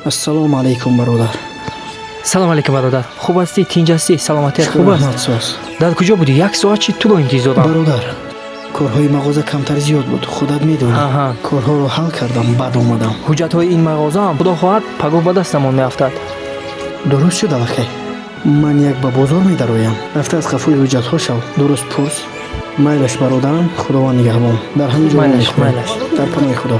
Ассалому алайкум, бародар. Салом алейкум, бародар. Хуб ҳастӣ? Тинҷ ҳастӣ? Саломатият хуб аст? Раҳмат, соз. Дар куҷо будӣ? Як соат чи туро интизорам. Бародар, корҳои мағоза камтар зиёд буд, худат медонӣ. Корҳоро ҳал кардам, баъд омадам. Ҳуҷҷатҳои ин мағозаам, худо хоҳад, пагоҳ ба дастамон меафтад. Дуруст шуд, аллакай. Ман як ба бозор медароям, рафта аз қафои ҳуҷҷатҳо шав, дуруст пурс. Майлаш, бародарам, Худованд нигаҳбон. Дар ҳамин ҷо Майлаш, мехӯрем. Майлаш. Дар паноҳи Худо.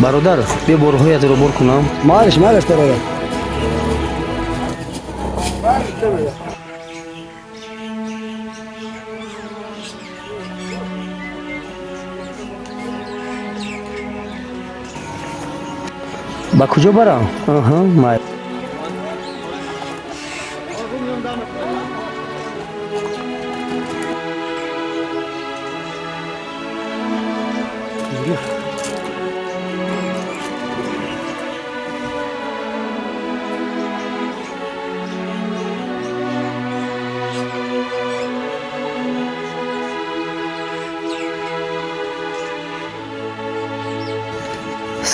Бародар, биё борҳоятро бор кунам. Майлаш, майлаш, бародар. Ба куҷо барам? Аҳа, майл.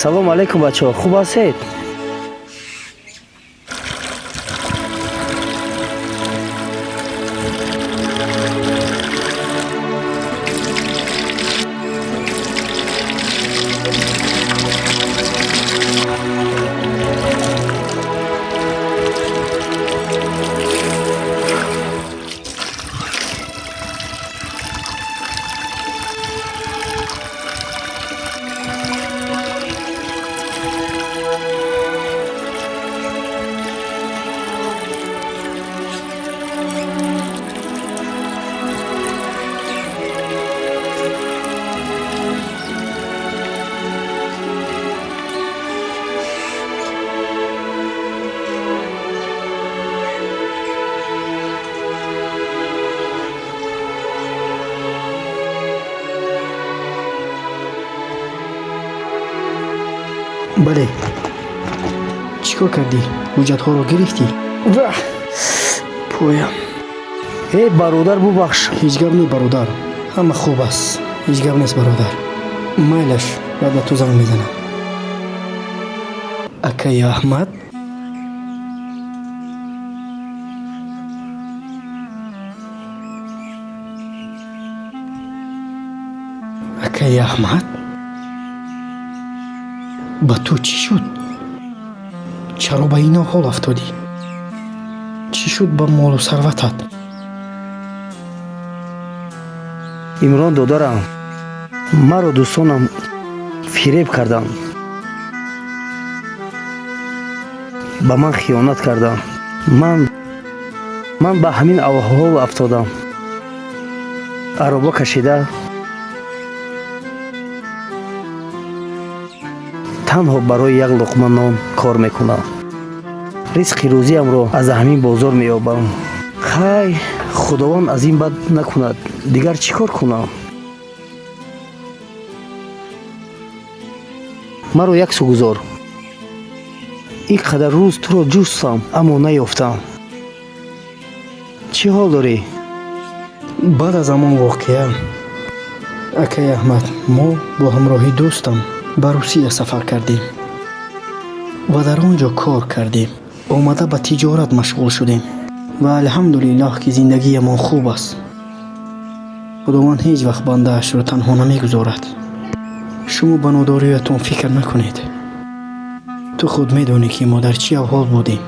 Салом алейкум, бачаҳо, хуб ҳастед? Бале, чӣ кор кардӣ? Ҳуҷҷатҳоро гирифтӣ? Ва поям. Э, бародар, бубахш. Ҳеҷ гап не, бародар, ҳама хуб аст. Ҳеҷ гап нест, бародар. Майлаш, баъд ба ту занг мезанам. Акаи Аҳмад. Акаи Аҳмад, ба ту чӣ шуд? Чаро ба ин ҳол афтодӣ? Чӣ шуд ба молу сарватат? Имрон додарам, маро дӯстонам фиреб карданд, ба ман хиёнат карданд. Ман ба ҳамин аҳвол афтодам. Ароба кашида танҳо барои як луқма нон кор мекунам. Ризқи рӯзиамро аз ҳамин бозор меёбам. Хай, Худованд аз ин бад накунад, дигар чӣ кор кунам? Маро як су гузор. Ин қадар рӯз туро ҷустам, аммо наёфтам. Чӣ ҳол дорӣ? Баъд аз ҳамон воқеа, акаи Аҳмад, мо бо ҳамроҳи дӯстам ба Русия сафар кардем ва дар он ҷо кор кардем. Омада ба тиҷорат машғул шудем ва алҳамдулиллоҳ, ки зиндагиямон хуб аст. Худованд ҳеҷ вақт бандаашро танҳо намегузорад. Шумо ба нодориятон фикр накунед. Ту худ медонӣ, ки мо дар чӣ аҳвол будем.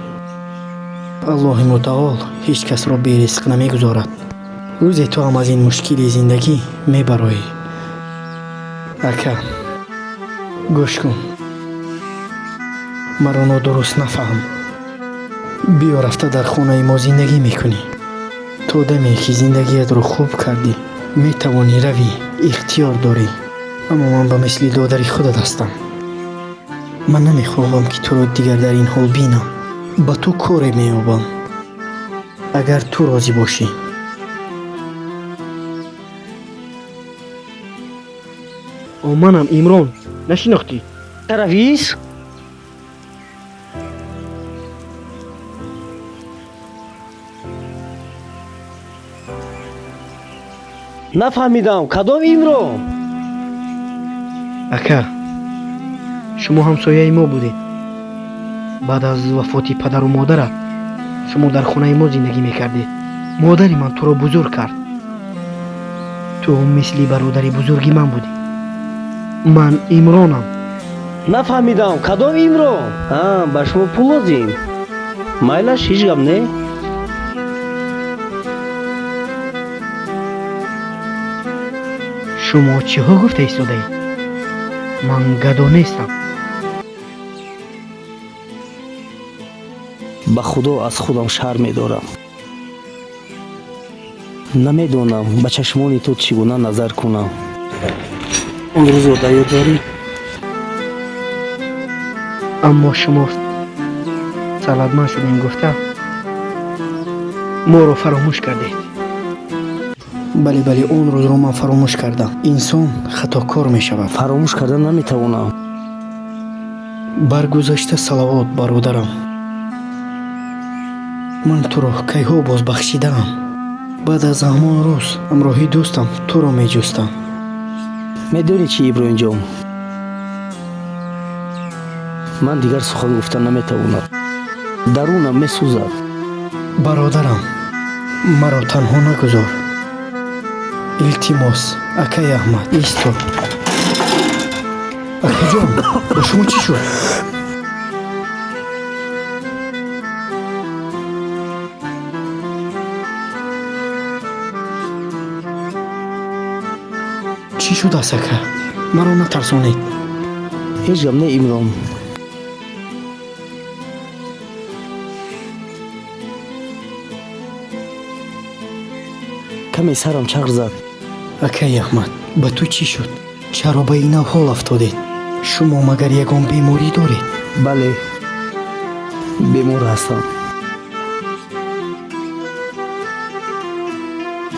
Аллоҳи мутаол ҳеҷ касро беризқ намегузорад. Рӯзе ту ҳам аз ин мушкили зиндагӣ мебароӣ. Ака, гӯш кун. Маро нодуруст нафаҳм. Биё рафта дар хонаи мо зиндагӣ мекунӣ. То даме ки зиндагиятро хуб кардӣ, метавонӣ равӣ, ихтиёр дорӣ. Аммо ман ба мисли додари худат ҳастам. Ман намехоҳам ки туро дигар дар ин ҳол бинам. Ба ту коре меёбам, агар ту розӣ бошӣ. О, манам Имрон, нашинохтӣ? Равис? Нафаҳмидам, кадом Имрон? Ака, шумо ҳамсояи мо будед. Баъд аз вафоти падару модарат шумо дар хонаи мо зиндагӣ мекардед. Модари ман туро бузург кард. Ту мисли бародари бузурги ман будӣ. Ман Имронам. Нафаҳмидам, кадом Имрон? Ба шумо пул лозим? Майлаш, ҳеҷ гап не. Шумо чиҳо гуфта истодаед? Ман гадо нестам. Ба худо аз худам шарм медорам. Намедонам ба чашмони ту чӣ гуна назар кунам. Он рӯзро дар ёд дорӣ? Аммо шумо сарватманд шудем гуфта моро фаромӯш кардед. Бале, бале, он рӯзро ман фаромӯш кардам. Инсон хатокор мешавад. Фаромӯш кардан наметавонам. Бар гузашта салавот, бародарам. Ман туро кайҳо боз бахшидаам. Баъд аз ҳамон рӯз ҳамроҳи дӯстам туро меҷустам. Медонӣ чӣ, Иброҳимҷон? Ман дигар сухан гуфта наметавонам. Дарунам месӯзад. Бародарам, маро танҳо нагузор. Илтимос, акаи Аҳмад, исто. Акаҷон, ба шумо чӣ шуд? Чӣ шудааст, ака? Маро натарсонед. Ҳеҷ гап не, Имрон. Каме сарам чарх зад. Акаи Аҳмад, ба ту чӣ шуд? Чаро ба ин ҳол афтодед? Шумо магар ягон беморӣ доред? Бале, бемор ҳастам.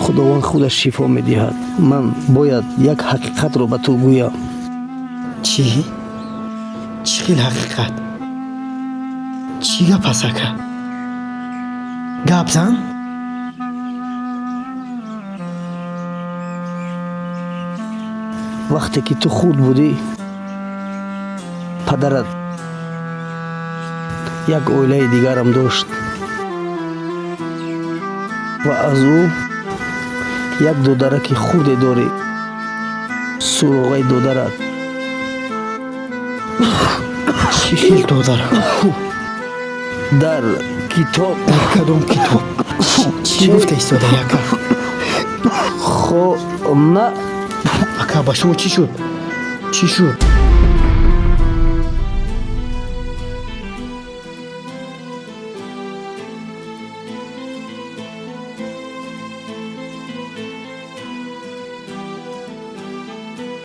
Худованд худаш шифо медиҳад. Ман бояд як ҳақиқатро ба ту гӯям. Чӣ? Чӣ хел ҳақиқат? Чӣ гап аст, ака? Гап зан? Вақте ки ту хурд будӣ, падарат як оилаи дигарам дошт ва аз ӯ як додараки хурде дорӣ. Суроғаи додарат. Чӣ хел додарам? Дар китоб. Дар кадом китоб? Чӣ гуфта истодаи, ака? Хона. Ака, ба шумо чӣ шуд? Чӣ шуд?